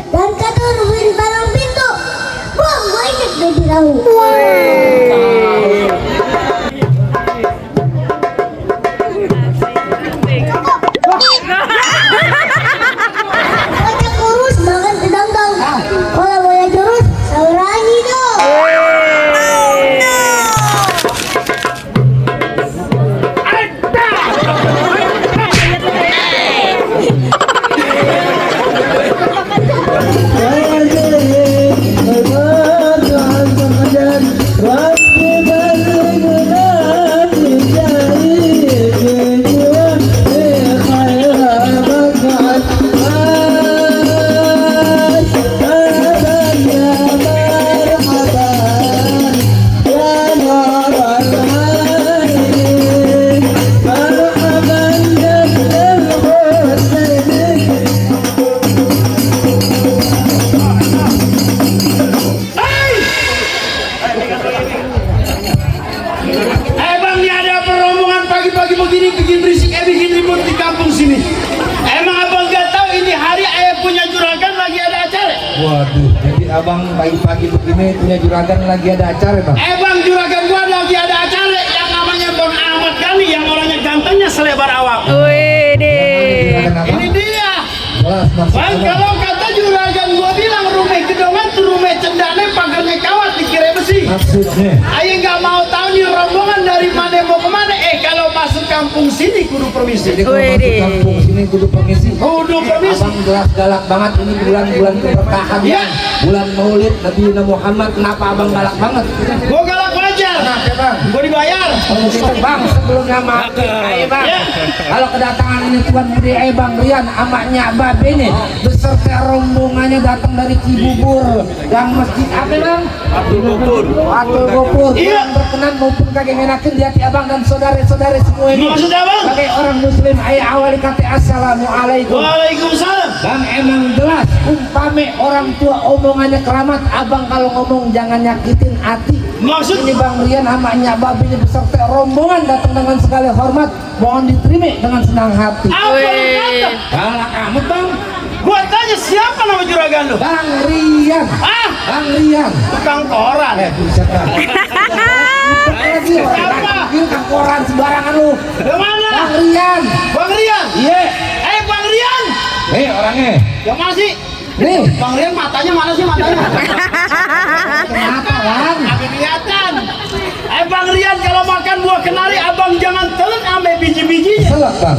Dan kata nungguin palang pintu. Buang gue inget dari tahu. Kocak kurus makan sedangkang. Kalau boleh jurus saurangi dong. Bang, ini ada perombongan pagi-pagi begini bikin berisik, bikin ribut di kampung sini. Emang abang gak tahu ini hari ayah punya juragan lagi ada acara? Waduh, jadi abang pagi-pagi begini punya juragan lagi ada acara, Bang? Bang, juragan gua lagi ada acara yang namanya Bang Ahmad Ghani, yang orangnya gantengnya selebar awak. Juragan apa? Ini dia. Jelas, maksud Bang, abang. kalau kata juragan gua bilang rumah gedongan tuh rumah cendane pagarnya kawat dikira besi. Maksudnya? Ayo nggak mau tahu nih rombongan dari mana mau kemana. Kalau masuk kampung sini kudu permisi. Jadi kalau masuk kampung sini kudu permisi. Kudu permisi. Abang jelas galak banget, ini bulan-bulan keberkahan. Iya. Bulan Maulid Nabi Muhammad, kenapa abang galak banget? Gua galak wajar. Kenapa, Bang? Gua dibayar. Bang, sebelumnya maaf, Bang. Ya. Kalau kedatangan ini Tuan Budi Bang Rian, amaknya Babe nih, beserta rombongannya datang dari Cibubur, yang masjid apa Bang? Atul Gopur. Iya. Yang berkenan maupun kagak ngenakin di hati abang dan saudara-saudara semua ini. Maksud abang? Sebagai orang Muslim, ayah awali kata assalamualaikum. Waalaikumsalam. Bang, emang jelas umpame orang tua omongannya keramat, abang kalau ngomong jangan nyakitin hati. Maksud? Ini Bang Rian amaknya Babe ini beserta rombongan datang dengan segala hormat, mohon diterima dengan senang hati. Apa lu kata? Galak amat Bang. Gua tanya siapa nama juragan lu? Bang Rian. Bang Rian. Tukang koran. Buset Bang. Lagi Siapa? tukang koran sembarangan lu. Yang mana? Bang Rian. Bang Rian. Iya. Bang Rian. Orangnya. Yang mana sih? Nih. Bang Rian matanya mana sih matanya? Kenapa Bang? Agak kelihatan. Bang Rian kalau makan buah kenari abang jangan telan ame biji-bijinya. Selak Bang.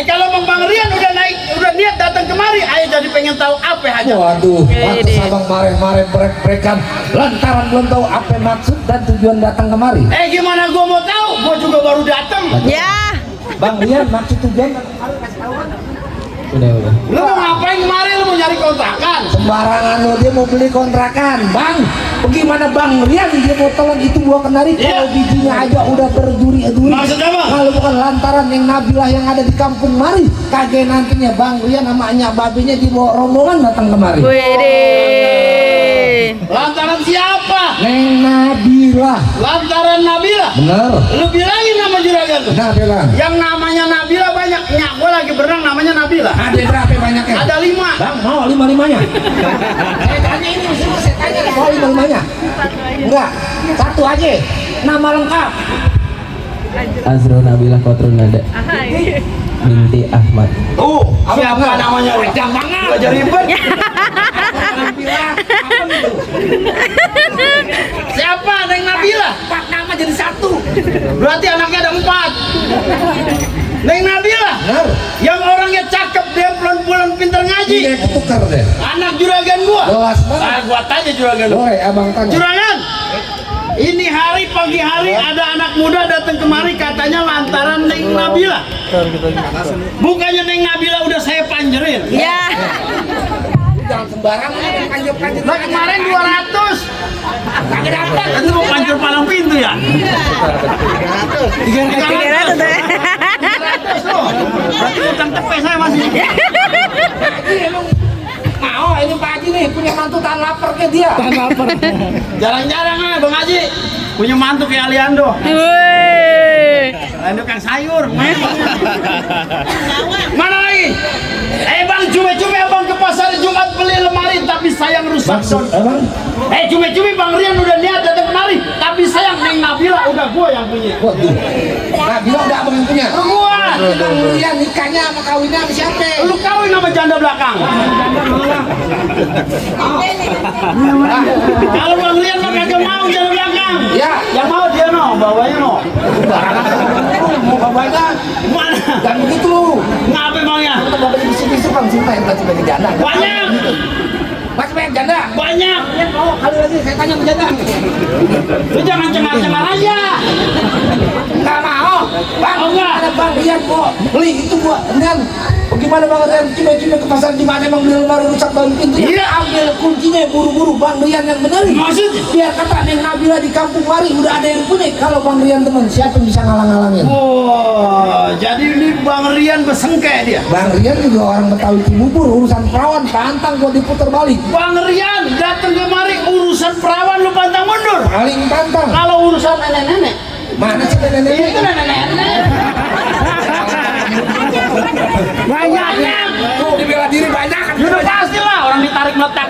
Kalau Bang Rian udah niat datang kemari, ayo jadi pengen tahu apa aja. Waduh, pantes abang mareh-mareh brek-brekan lantaran belum tahu apa maksud dan tujuan datang kemari. Gimana gua mau tahu? Gua juga baru datang. Ya. Bang Rian, maksud tujuan datang kemari kasih tahu kan? Udah. Lu mau ngapain kemari? Lu mau nyari kontrakan? Sembarangan lo, dia mau beli kontrakan. Bang, bagaimana Bang Rian dia mau telan itu buah kenari kalau bijinya aja udah berduri-duri. Maksud apa? Kalau bukan lantaran yang Nabilah yang ada di kampung mari, kagak nantinya Bang Rian sama Nya Babenya dibawa rombongan datang kemari. Lantaran siapa? Neng Nabilah. Lantaran Nabila. Bener. Lu bilangin nama juragan tuh. Nah, Bang. Yang namanya Nabila banyak. Nyak gua lagi berenang namanya Nabila. Ada berapa banyaknya? Ada 5. Bang, mau 5-5-nya? Saya tanya ini, saya tanya mau 5-5-nya? Enggak, satu aja. Nama lengkap. Azrul Nabilah Kotrun Nada binti Ahmad. Siapa namanya? Jangan banget. Gak jadi ribet. Siapa? Neng Nabila. 4 nama jadi 1. Berarti anaknya ada 4. Neng Nabila. Benar. Yang orangnya cakep, dia pelan-pelan pintar ngaji. Iya, ketukar deh. Anak juragan gua. Jelas banget. Gua tanya juragan lu. Boleh, abang tanya. Juragan, ini hari pagi hari ada anak muda datang kemari katanya lantaran Neng Nabila. Bukannya Neng Nabila udah saya panjerin. Ya. Jangan sembarangan kanjur-kanjur. Lah kemarin 200. Kagak dapat. Itu mau panjur palang pintu ya? 300 deh. 300 loh. Berarti utang cepet saya masih. Mau ini Pak Haji nih punya mantu tahan lapar ke dia. Jarang-jarang Bang Haji punya mantu kayak Aliando. Aliando kan sayur. Mana lagi? Bang, cuma-cuma abang ke pasar Jumat beli sayang rusak son. Abang, Cumi-cumi Bang Rian udah niat datang kemari, tapi sayang Neng Nabila udah gua yang punya. waduh. Nah, bilang udah abang yang punya. Gua. Bang Rian nikahnya sama kawinnya sama siapa? Lu kawin sama janda belakang. Kalau Bang Rian mah kagak mau janda belakang. Ya. Yang mau dia no, bawanya no. Mau bapaknya Mana? jangan begitu lu. Ngapa emangnya? Kita bapaknya bisik-bisik bang, cinta yang masih banyak janda. Banyak. Masih banyak janda. Banyak. Oh, kali lagi saya tanya sama janda. Lu jangan cengar-cengar aja. Nggak mau. Bang, Oh, enggak. ada Bang Rian kok beli itu gua. Dan bagaimana Bang Rian cuma ke pasar di mana emang beli lemari rusak dalam pintu? Iya. Ambil kuncinya buru-buru Bang Rian yang benerin. Maksudnya? Biar kata Neng Nabila di kampung mari udah ada yang punya. Kalau Bang Rian teman siapa yang bisa ngalang-ngalangin? Oh, jadi ini Bang Rian besengke dia. Bang Rian juga orang Betawi Cibubur, urusan perawan pantang gua diputar balik. Bang Rian datang kemari urusan perawan lu pantang mundur. Paling pantang. Kalau urusan nenek-nenek, Mana sih nenek-nenek? itu nenek-nenek. Banyak. Tuh dibela diri banyak kan. Udah pastilah orang ditarik meletak.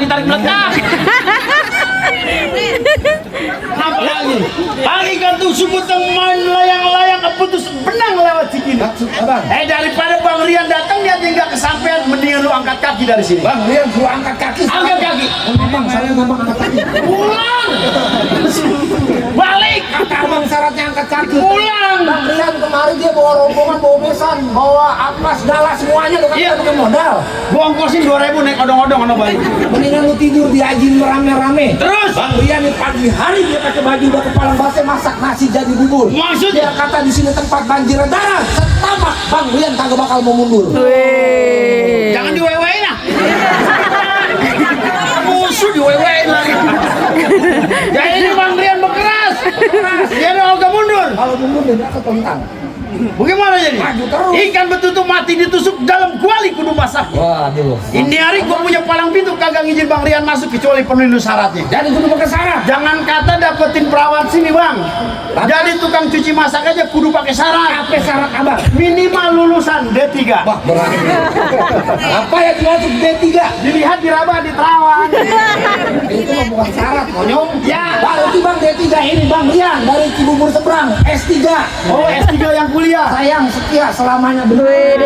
Apa lagi? Pagi kan tuh suku teman layang-layang keputus benang lewat Cikini. Maksud abang? Daripada Bang Rian datang dia tinggal kesampean, mendingan lu angkat kaki dari sini. Bang Rian suruh angkat kaki. Angkat kaki. Bang, saya gampang angkat kaki. Pulang. Balik. Kata abang syaratnya angkat kaki. Pulang. Bang Rian kemarin dia bawa rombongan, bawa besan, bawa apa segala semuanya lu kan Iya. pakai modal. Gua ongkosin 2.000 naik odong-odong ono bayi. Mendingan lu tidur di ajin rame-rame. Terus? Bang Rian di pagi hari dia pakai baju udah kepalang basah masak nasi jadi bubur. Maksudnya? Dia kata di sini tempat banjir darah. Setapak Bang Rian kagak bakal mau mundur. Jangan diwewein ah. Musuh diwewein lagi. Jadi ini Bang Rian berkeras. Dia udah agak mundur. Kalau mundur dia akan tentang. Bagaimana jadi? Maju terus. Ikan betutu mati ditusuk dalam kuali kudu masak. Waduh. Ini hari gua punya palang pintu kagak ngizin Bang Rian masuk kecuali penuhi syaratnya. Jadi kudu pakai syarat. Jangan kata dapetin perawat sini Bang. Jadi tukang cuci masak aja kudu pakai syarat. Apa syarat abang? Minimal lulusan D3. Wah berat. Apa yang dimaksud D3? Dilihat diraba di terawan. Itu mah bukan syarat, monyong. Ya. Berarti Bang D3 ini Bang Rian dari Cibubur seberang S3. Oh S3 yang kuliah. Sayang setia selamanya benar.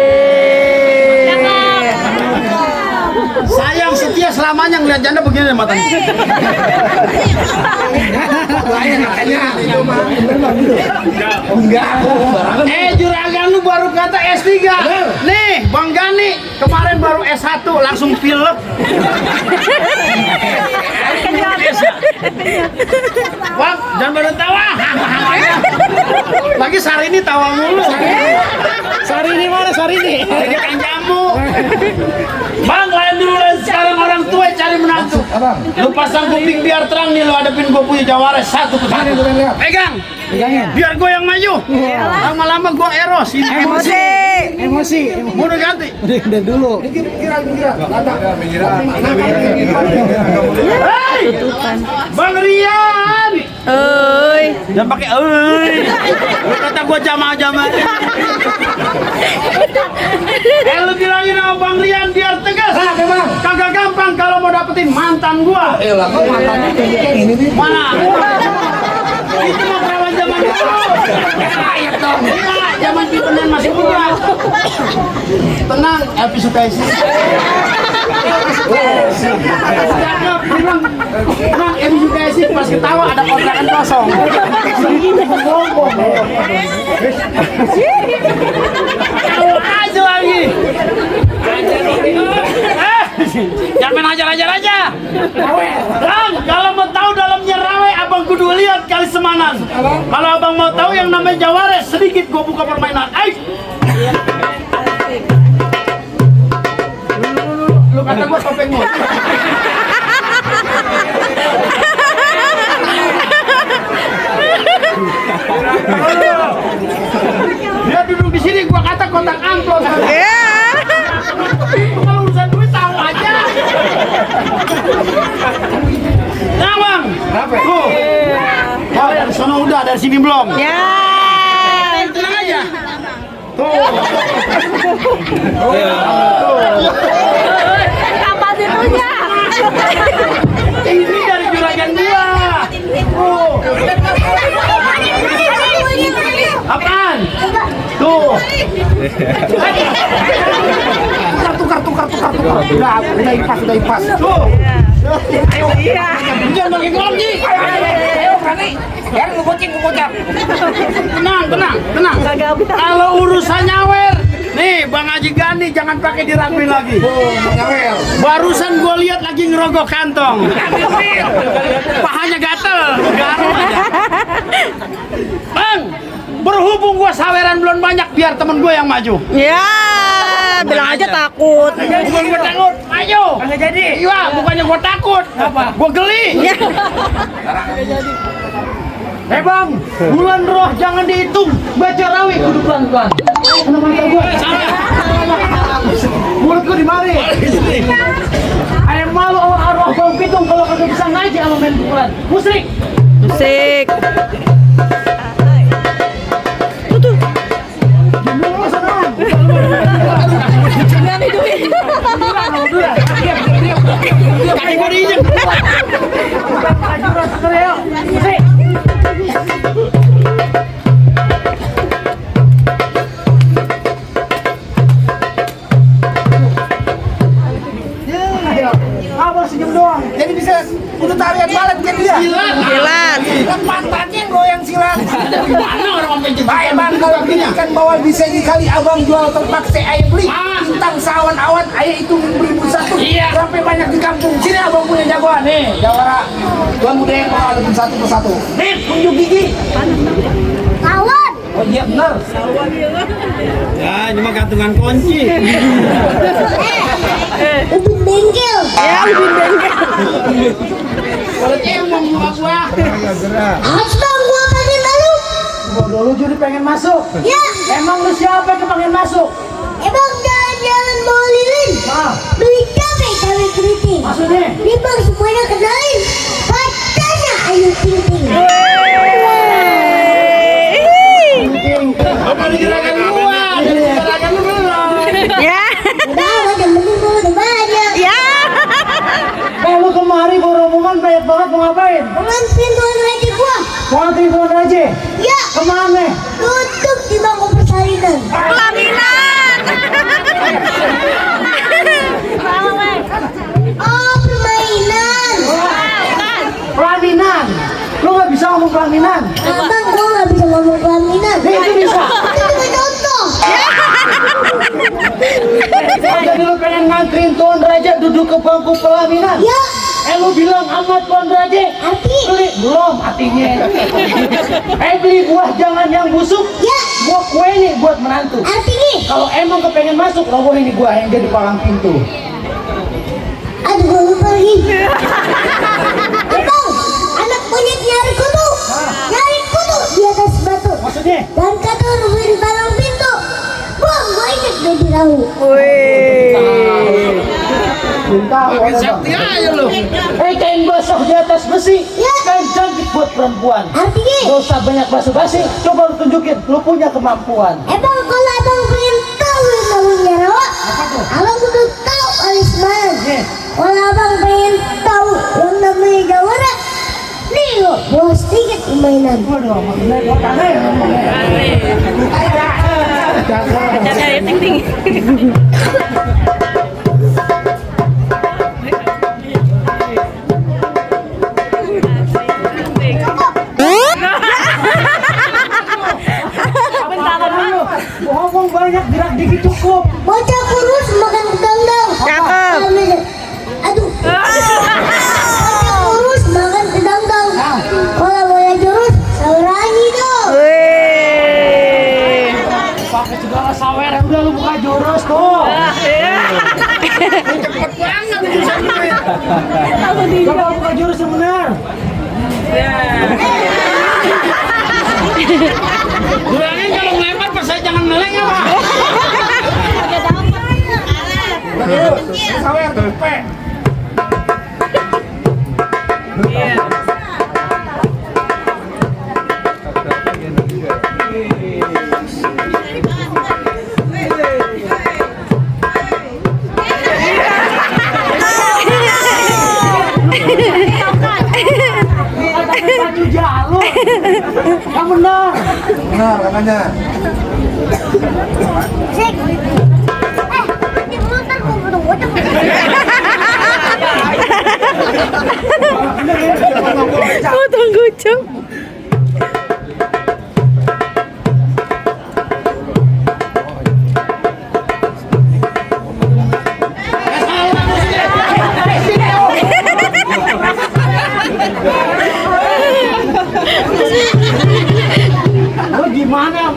Sayang setia selamanya ngeliat janda begini matanya. Lain katanya. Itu mah bener mah gitu. Enggak. Juragan lu baru kata S3. Nih, Bang Gani kemarin baru S1 langsung pilek. Bang, jangan pada tawa. Lagi Sari ini tawa mulu. Sari ini mana Sari ini? Lagi kan jamu. Bang, lain dulu lain sekarang orang tua cari menantu. Abang. Lu pasang kuping biar terang nih lu hadapin gua punya Jawares satu persatu. Mana boleh lihat? Pegang. Pegangin. Biar gua yang maju. Lama-lama gua eros. Ini Emosi. mau udah ganti. Udah dulu. Pinggiran. Lata. Hei, Bang Rian. Jangan pakai lu kata gua jamaah-jamaah. Lu bilangin sama Bang Rian biar tegas. Kenapa Bang? Kagak gampang kalau mau dapetin mantan gua. Lah kok matanya kayak ini nih. Mana? Itu mah perawan zaman dulu. Ayat dong. Iya, zaman Pipenan masih muda. Tenang, Elvi Sukaisi. Cakep, bilang tenang, Elvi Sukaisi pas ketawa ada kontrakan kosong. Tahu aja lagi. Jangan main hajar-hajar aja. Bang, kalau mau tahu dalamnya rawe, abang kudu lihat kali semanan. Kalau abang mau tahu yang namanya Jawares, sedikit gua buka permainan. Ayo. Lu kata gua topeng gua. Dia duduk di sini, gua kata kotak amplop. Kalau urusan duit tahu aja. Nah bang, tuh. Oh dari sana udah, dari sini belum. Ya. Tenang aja. Tuh. Apa dulunya? Tukar. Udah impas. Tuh. Iya. Jangan pakai golong, Ji. Ayo, berani. Biar ngegocek. Tenang. Kalau urusan nyawer, nih Bang Haji Gani jangan pakai diraguin lagi. Nyawer. Barusan gue lihat lagi ngerogok kantong. Pahanya gatel, garuk aja. Bang, berhubung gue saweran belum banyak, biar temen gue yang maju. Ya, bilang aja takut. Bukan gue takut, ayo. Nggak jadi. Iya, bukannya gue takut. Apa? Gue geli. Ya. Bang, bulan roh jangan dihitung. Baca rawi kudu pelan-pelan. Kenapa mata gue? Mulut gue dimari. Ayam malu arwah bang pitung kalau kagak bisa ngaji sama main pukulan. Musrik. Musik. Tuh. Jangan duit. Kaki gue diinjek. Musrik. Abang senyum doang. Jadi bisa udah tarian balet kan dia. Silat. Kan pantatnya yang goyang silat. Mana orang sampai jemput? Baik bang, kalau ikan bawal bisa dikali abang jual terpaksa ayah beli. Bintang sawan-awan ayah itu 1.000 Iya. Sampai banyak di kampung. Sini abang punya jagoan nih. Jawara. Tuan muda yang bawa lebih satu persatu. Nih, tunjuk gigi. Kawan. Oh iya benar. Ya, ini mah gantungan kunci. Ubin bengkel. Ya, lebih bengkel. Kalau emang gua. Abang gua pakai malu. Gua dulu jadi pengen masuk. Ya. Emang lu siapa yang pengen masuk? Emang jalan-jalan mau lilin. Beli cabai keriting. Maksudnya? Ini bang semuanya kenalin. Katanya Ayu Ting Ting. Apa digerakan gua? Digerakan lu belum. Ya. Udah, yang penting gua udah banyak. Ya. Lu kemari bawa rombongan banyak banget mau ngapain? Pengantin tuan raja gua. Mau nganterin Tuan Raja? Ya. Kemana? Duduk di bangku persalinan. Pelaminan. Oh, permainan. Pelaminan. Lu nggak bisa ngomong pelaminan. Abang gua nggak bisa ngomong pelaminan. Itu bisa. Itu cuma contoh. Jadi lu pengen nganterin Tuan Raja duduk ke bangku pelaminan? Ya. Lu bilang amat Tuan Raja. Arti. Beli belum artinya. Beli buah jangan yang busuk. Ya. Buah kue nih buat menantu. Artinya. Kalau emang kepengen masuk, roboh ini gua yang jadi palang pintu. Aduh, gua lupa lagi. Abang, anak monyet nyari kutu. Nyari kutu di atas batu. Maksudnya? Dan kata nungguin palang pintu. Buang, gua inget baby tahu. Wih. Makin sakti aja lu. Kain basah di atas besi. Ya. Kain cantik buat perempuan. Artinya. Gak usah banyak basa-basi. Coba lu tunjukin, lu punya kemampuan. Emang kalau abang pengen tahu yang namanya rawa, abang kudu tahu alisman. Kalau abang pengen tahu yang namanya jawara, nih lo bawa sedikit permainan. Waduh, maksudnya gua tanah ya ngomongnya. Ada ya ting-ting. Ngomong banyak, gerak dikit cukup. Bocah kurus makan kedangdang. Cakep. Aduh. Bocah kurus makan kedangdang. Kalau boleh jurus, saurangi dong. Wih. Pakai segala sawer, udah lu buka jurus tuh. Cepet banget urusan duit. Coba buka jurus yang benar. Bilangin kalau ngelempar pas saya jangan ngeleng ya Pak. Sawer, pe. Pacu jalur. Yang benar. Benar katanya. Sik. Di motor ko berdua. Potong kucing. Lo gimana?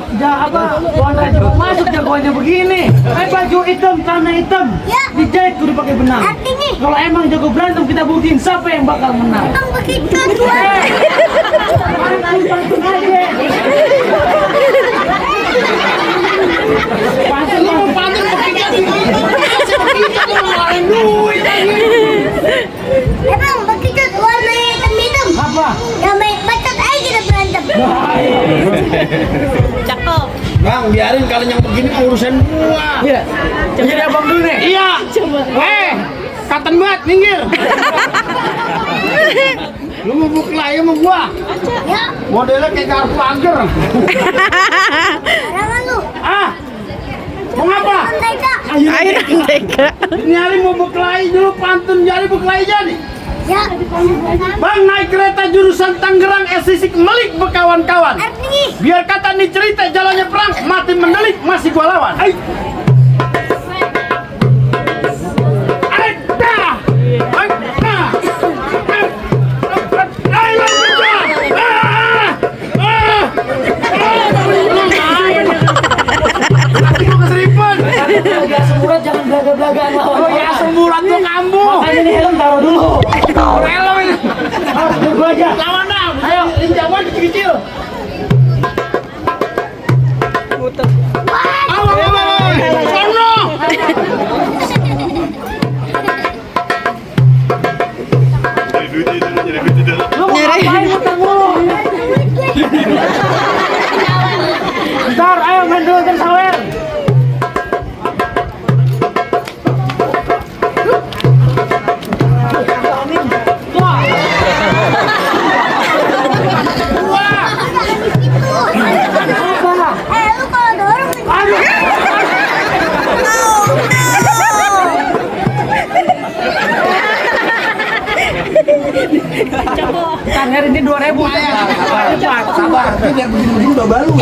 Masuk jagoannya begini. Baju hitam, celana hitam. Ya. Dijahit kudu pakai benang. Artinya Kalau emang jago berantem kita buktiin siapa yang bakal menang. emang begitu tuan. Pantun aja. Pantun duit lagi. Emang begitu warna hitam-hitam. Apa? Yang main bacot aja kita berantem. Cakep. Bang, biarin kalau yang begini urusan gua. Iya. Jadi abang dulu nih. Iya. Katen banget, minggir. Lu mau buklai sama gua? Ya, Modelnya kayak kartu agar. jangan lu. Ah. Mau ngapa? Santai kak. Ayo tega. Nyari mau buklai dulu, pantun jadi buklai jadi. Ya. Bang naik kereta jurusan Tangerang Sisik Melik berkawan-kawan. Artinya Biar kata nih cerita jalannya perang, mati mendelik masih gua lawan. Ayo. Semurah jangan belaga-belagaan lawan. Oh ya semburat tuh kamu. Makanya nih helm taruh dulu. Helm ini. Gua aja. Lawan dah. Ayo, linjawan kecil. Sono. Lu mau ngapain muter mulu? Bentar, ayo main dulu kan sawer. lu kalau dorong Tangan ini 2.000. Sabar, tapi biar begini-begini udah baru.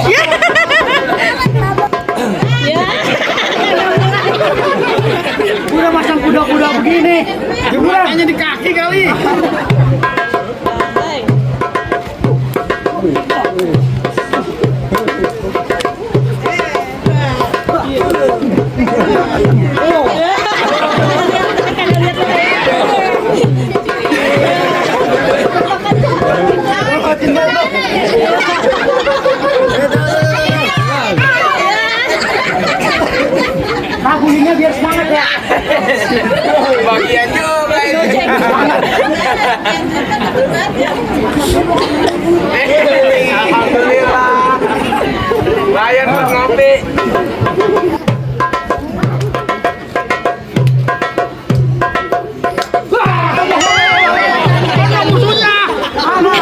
Udah masang kuda-kuda begini. Jembatan di kaki kali. Bunyinya biar semangat ya. Bagian juga ini. Alhamdulillah. Bayar ngopi. Musuhnya.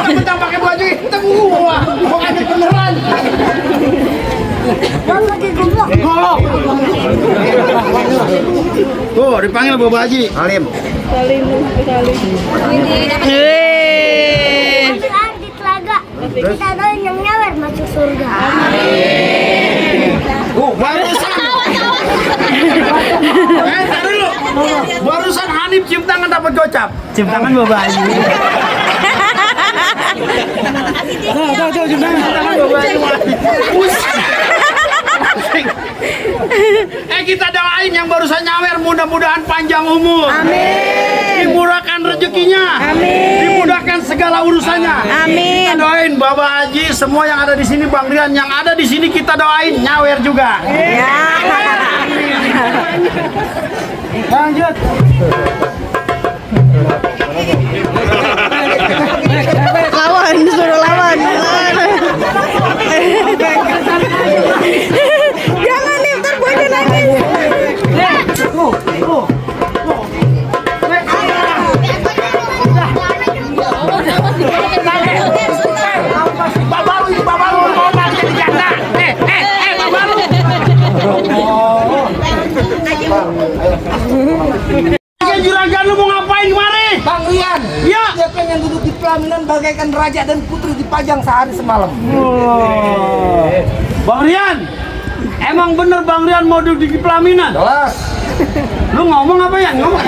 Kita pakai baju hitam gua. Mau ngajak beneran. Jangan pakai goblok. Golok. Tuh, dipanggil Bapak Haji. Alim. Saat di telaga kita doain yang nyawer masuk surga. Barusan. Tar dulu. Barusan Hanif cium tangan dapat gocap. Cium tangan Bapak Haji. Tuh, cium tangan Bapak Haji. Kita doain yang barusan nyawer mudah-mudahan panjang umur. Amin. Dimurahkan rezekinya. Amin. Dimudahkan segala urusannya. Amin. Kita doain Bapak Haji, semua yang ada di sini, Bang Rian yang ada di sini kita doain nyawer juga. Ya. Lanjut. Lawan, suruh lawan. Jangan nih, ntar buahnya nangis. Babalu mau mati di janda. Babalu. Juragan, lu mau ngapain kemari? Bang Rian, Ya. dia pengen duduk di pelaminan bagaikan raja dan putri dipajang sehari semalam. Bang Rian, emang bener Bang Rian mau duduk di pelaminan? Jelas. Lu ngomong apa ya? Ngomong.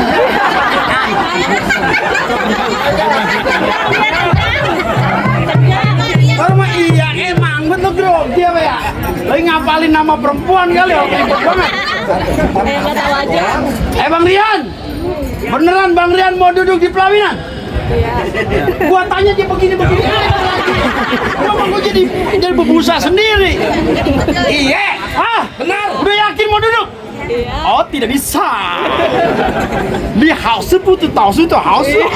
Karena iya emang betul grogi apa ya? Lagi ngapalin nama perempuan kali ya? Ribet banget. Bang Rian, beneran Bang Rian mau duduk di pelaminan? Gua tanya dia begini-begini. Kenapa gua jadi berbusa sendiri? Iya. Ah, benar. Udah yakin mau duduk? Oh, tidak bisa. Li hao shi bu de dao shi de hao shi lah.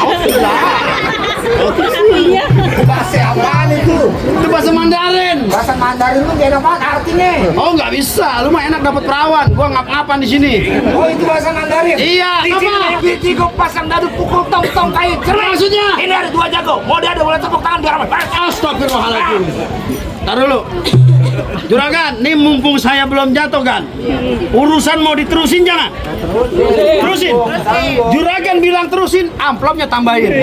Bahasa apaan itu? Itu bahasa Mandarin. Bahasa Mandarin lu gak enak banget artinya. Oh, nggak bisa. Lu mah enak dapat perawan. Gua ngap-ngapan di sini. Oh, itu bahasa Mandarin. Iya, Di sini apa? biji gua pasang dadu pukul tong-tong kayu cermin. Maksudnya? Ini ada 2 jago. Mau dia ada boleh tepuk tangan biar aman. Astagfirullahaladzim. Taruh dulu. Juragan, nih mumpung saya belum jatuh kan. Urusan mau diterusin jangan? Terusin. Juragan bilang terusin, amplopnya tambahin.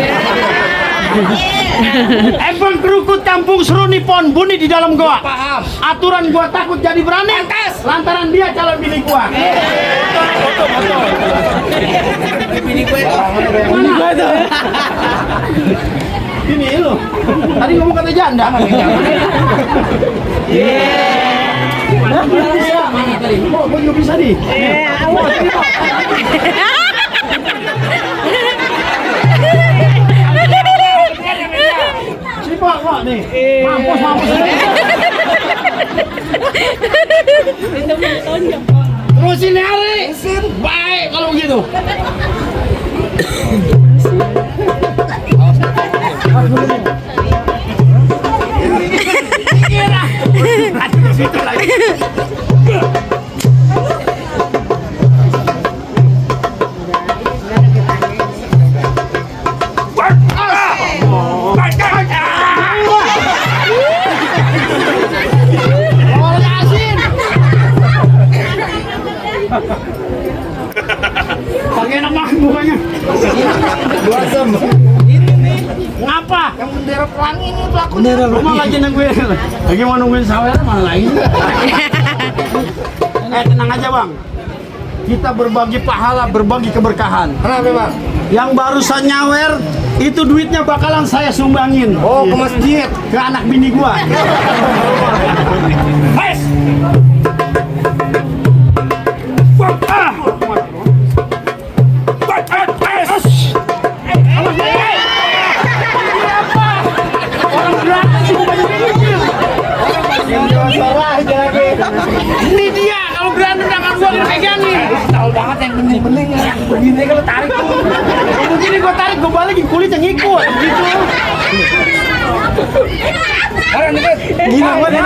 Ebang kerukut kampung seruni pon bunyi di dalam goa. Paham. Aturan gua takut jadi berani. Lantaran dia calon bini gua. Bini gua itu. Ini lu. Tadi ngomong kata janda. Mana tadi? Gua juga bisa nih. Sini Pak nih. Mampus. Terusin hari. Baik kalau begitu. Situ lagi. Pakai nama mukanya. Ngapa? Yang bendera pelangi ini pelaku. Lu mah lagi nungguin. Lagi mau nungguin sawer mana lagi? Tenang aja bang. Kita berbagi pahala, berbagi keberkahan. Kenapa bang? Yang barusan nyawer itu duitnya bakalan saya sumbangin. Oh, ke masjid. Ke anak bini gua. Wes. Ini dia kalau berantem dengan gua pegangin. Tahu banget yang bening-bening yang begini kalau tarik tuh. Begini gua tarik, gua balikin kulitnya ngikut gitu. Orang deket. Gila banget.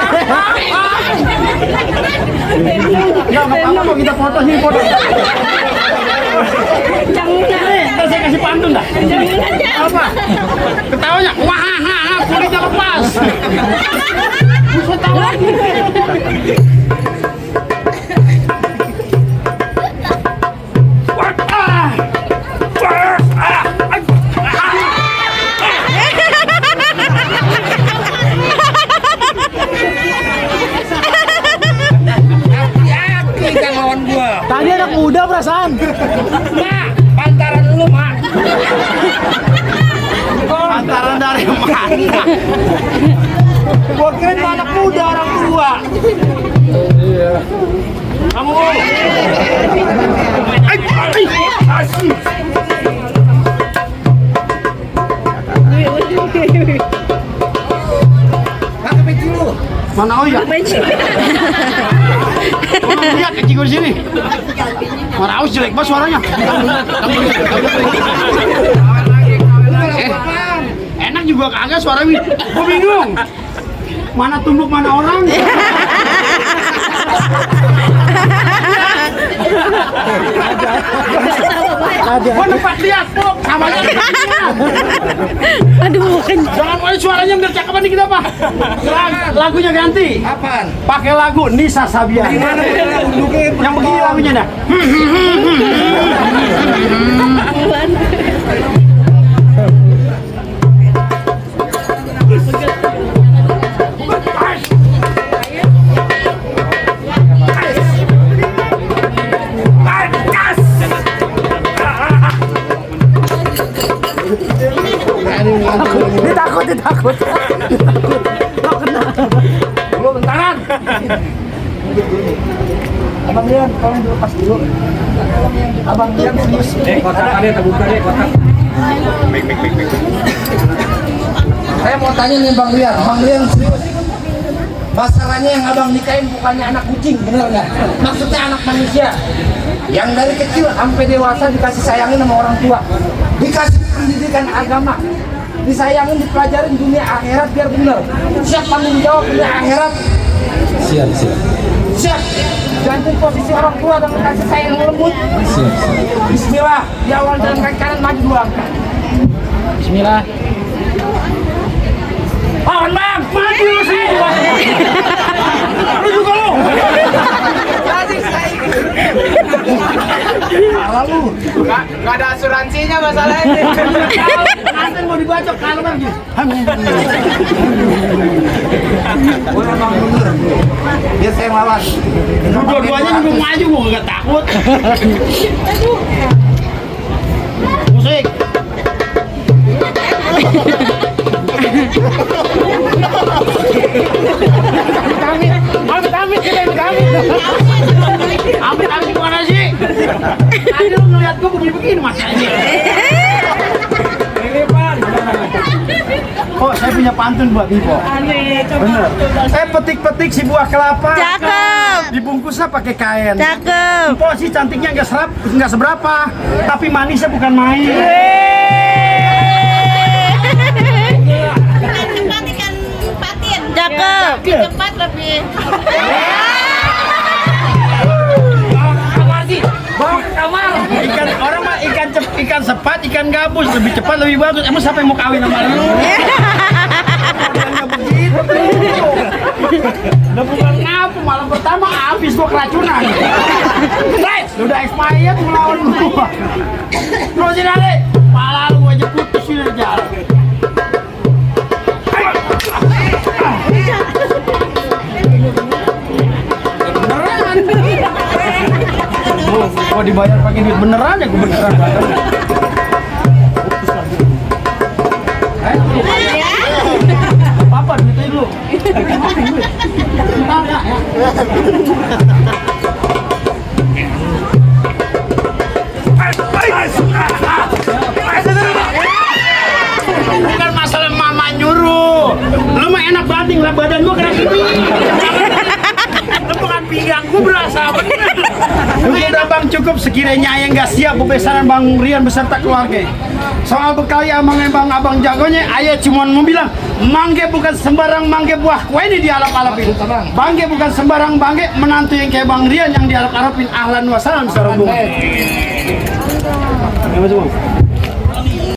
Ya, apa kita foto sini foto. Ntar saya kasih pantun dah. Apa? Ketawanya, wah, kulitnya lepas. Ketawa. Hati-hati kan lawan gua. Tadi anak muda perasaan. Mak, pantaran lu mak. Antara dari mana? Gua kira itu anak muda orang tua. Kamu. Pakai peci lu. Mana oh ya? Lihat kecil di sini. Mana aus jelek banget suaranya. Enak juga kagak suaranya. Gua bingung. Mana tumbuk mana orang? dia. Gua tempat lihat, Pok. Sama aja. Aduh, bukan. Jangan mulai suaranya biar cakapan dikit apa? Lagunya ganti. Apaan? Pakai lagu Nisa Sabian. Yang begini lagunya dah. Ditakut. Dulu bentaran. Abang Rian, tolong dilepas dulu. Abang Rian serius. Kotak ada terbuka deh, kotak. Saya mau tanya nih Bang Rian. Bang Rian serius. Masalahnya yang abang nikahin bukannya anak kucing, bener nggak? Maksudnya anak manusia. Yang dari kecil sampai dewasa dikasih sayangin sama orang tua. Dikasih pendidikan agama. Disayangin, dipelajarin dunia akhirat biar bener. Siap tanggung jawab dunia akhirat. Siap. Siap. Ganti posisi orang tua dengan kasih sayang yang lembut. Siap. Bismillah. Di awal jalan kaki kanan maju 2 angka. Bismillah. Pawan Bang, maju sih. Lu juga lu. Lalu. Nggak ada asuransinya masalah ini. Nanti mau dibacok kalau lagi. Boleh Bang bener. Biar saya lawan. Dua-duanya juga maju, gua nggak takut. Musik. Amit kita Amit gimana sih? Tadi lu ngeliat gua begini masanya. Oh, saya punya pantun buat Ibu. Bener. Saya petik-petik si buah kelapa. Cakep. Dibungkusnya pakai kain. Cakep. Empok sih cantiknya nggak seberapa, tapi manisnya bukan main. Ikan patin. Cakep. Cepat lebih. Bawa ke kamar. Ikan orang mah ikan sepat, ikan gabus lebih cepat lebih bagus. Emang siapa yang mau kawin sama lu? Nggak begitu. Udah bukan ngapa, malam pertama habis gua keracunan. Guys, udah expired melawan gua. Terusin aja. Malah lu aja putus sih dari jalan. Oh, dibayar pakai duit beneran ya, gue beneran bayar. Papa duitnya dulu. Bentar ya. Bukan masalah mama nyuruh. Lu mah enak banting lah badan gua kena gini. Lempengan pinggang gua berasa bener. Udah Bang, cukup sekiranya ayah nggak siap bebesaran Bang Rian beserta keluarga. Soal bekal amang abang jagonya, ayah cuma mau bilang mangge bukan sembarang mangge buah kue ini dialap-alapin. Bangge bukan sembarang bangge menantu yang kayak Bang Rian yang dialap-alapin. Ahlan wa salam sarung bunga.